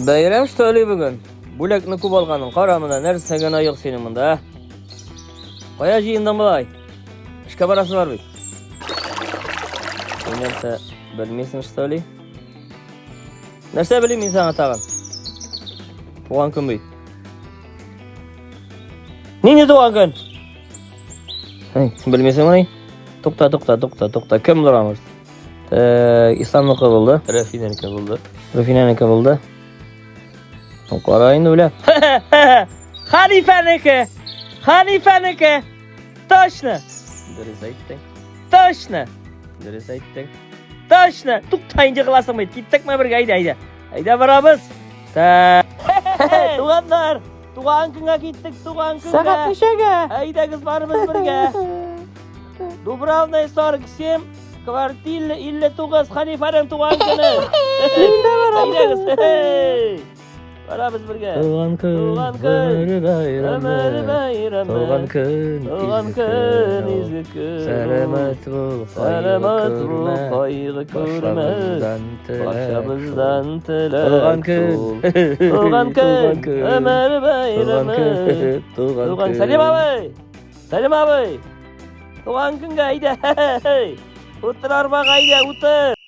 Бәйрәм что ли бүген? Бүләкне күп алганың, кара монда, нәрсә генә юк синең монда, а? Кая җыендың болай? Эшкә барасы бар бит. Син нәрсә, белмисең что ли? Нәрсә белим мин сиңа тагын? Туган көн бит. Нинди туган көн? Эй, белмисеңмени? Тукта, тукта, тукта, тукта. Кем булыр? Исламныкы булды. Рәфинәнеке булды. Рәфинәнеке булды. Кара инде белә. Ханифәнеке! Ханифәнеке! Точно! Дөрес әйттең. Точно! Дөрес әйттең. Точно! Тукта инде кыласың бит. Киттекме бергә? Әйдә, әйдә. Әйдә барабыз. Туганнар, туган көнгә киттек, туган көнгә. Сәгать ничәгә? Әйдәгез барыбыз бергә. Дубравная 47, квартира 59, Ханифәнең туган көне. Мин дә барам. Әйдәгез. Барабыз бергә. Туган көн, Туган көн, гомер бәйрәме. Өмер бәйрәме. Туган көн, Туган изге көн, көн. изге көн. Сәламәт бул, кайгы Сәламәт бул, күрмә. кайгы күрмә. Барчабыздан теләк шул. Барчабыздан теләк Туган көн, шул. Туган көн, өмер Туган бәйрәме. көн, туган Туган көн. Сәлим абый! Сәлим абый! Туган көнгә әйдә! Утыр арбага әйдә, утыр!